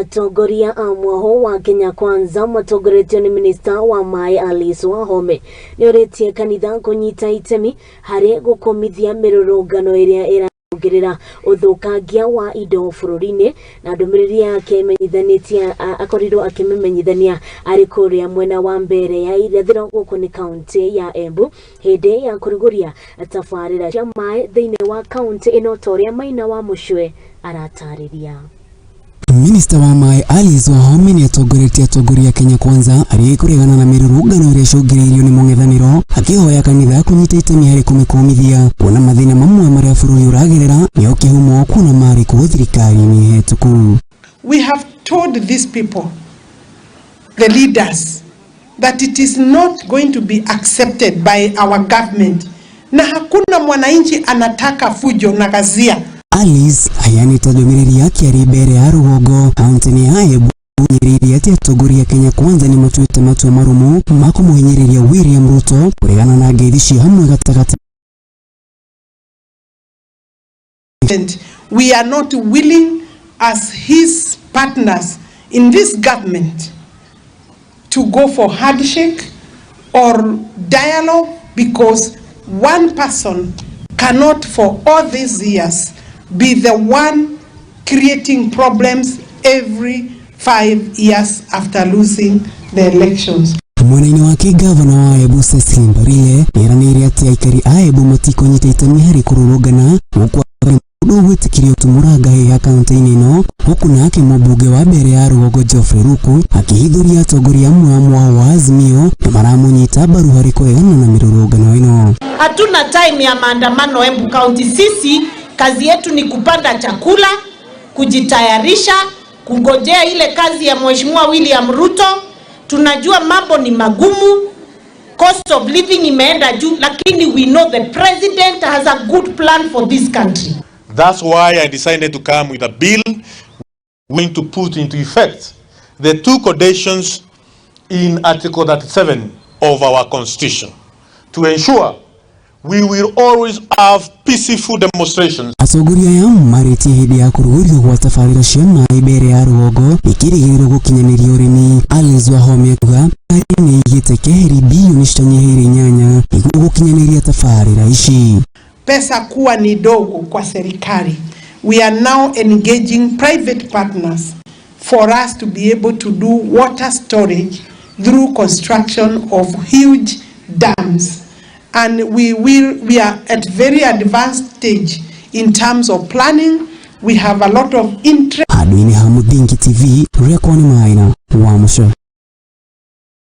Atongoria a mwaho wa Kenya Kwanza matongoretio nĩ minista wa maĩ Alice Wahome nĩorĩtie kanitha kũnyita itemi harĩ gũkũmithia mĩrũrũngano ĩrĩa ĩrongerera ũthũkangia wa indo bũrũri-inĩ. Na ndũmĩrĩri yake ĩmenyithanĩtie, akorirwo akĩmĩmenyithania arĩ kũrĩa mwena wa mbere ya irathĩro gũkũ nĩ kaũntĩ ya Embu hĩndĩ ya kũrugũria tabarĩra cia maĩ thĩinĩ wa kaũntĩ ĩno, ta ũrĩa Maina wa Mũcwe aratarĩria. Minista wa maĩ Alice Wahome nĩ atongoretie atongoria Kenya Kwanza arĩa ĩkũregana na mĩrũrũngano ĩrĩa ĩcũngĩrĩirio nĩ mũng'ethanĩro, akĩhoya kanitha kũnyita itemi harĩ kũmĩkũmithia, kuona mathĩna mamwe marĩa bũrũri ũragerera nĩo kĩhumo kuona marĩ kuo thirikari-inĩ hetũku. We have told these people, the leaders, that it is not going to be accepted by our government, na hakuna mwananchi anataka fujo na ghasia. Alice aheanĩte ndũmĩrĩri yake arĩ mbere ya rũgongo kaunti-inĩ ya Embu, nyĩrĩirie atĩ atongoria Kenya Kwanza nĩ matuĩte matua marũmu ma kũmũhinyĩrĩria William Ruto kũregana na ngeithi cia hamwe gatagatĩ. We are not willing as his partners in this government to go for handshake or dialogue, because one person cannot for all these years be the one creating problems every 5 years after losing the elections. Mwena-inĩ wake, gavana wa Embu Cecily Mbarire nĩeranĩire atĩ aikari a Embu matikũnyita itemi harĩ kũrũrũngana, gũkũ mũndũ ũgwĩtĩkĩrio tumũranga hĩha kaunti-inĩ ĩno, huku nake mũmbunge wa mbere ya rũgongo Geoffrey Ruku akĩhithũria atongoria amwe a mwaho wa Azimio na maramũnyita mbaru harĩ kũregana na mĩrũrũngano ĩno. Hatuna time ya maandamano Embu County. Sisi kazi yetu ni kupanda chakula, kujitayarisha, kungojea ile kazi ya Mheshimiwa William Ruto. Tunajua mambo ni magumu, cost of living imeenda juu, lakini we know the president has a good plan for this country. That's why I decided to come with a bill going to put into effect the two conditions in Article 37 of our Constitution to ensure we will always have peaceful demonstrations. Atongoria aya marĩtie hĩndĩ ya kũrugũrio gwa tabarĩra cia maĩ mbere ya rũgongo ikĩrĩgĩrĩrwo gũkinyanĩria ũrĩmi. Alice Wahome akiuga thirikari nĩ ĩigĩte keheri bilioni citanyihĩire 8 nĩguo gũkinyanĩria tabarĩra ici. Pesa kuwa ni dogo kwa serikali. We are now engaging private partners for us to be able to do water storage through construction of huge dams. And we are at very advanced stage in terms of planning. We have a lot of interest. Handũ-inĩ ha Mũthingi TV, rĩakwa nĩ Maina wa Mũco.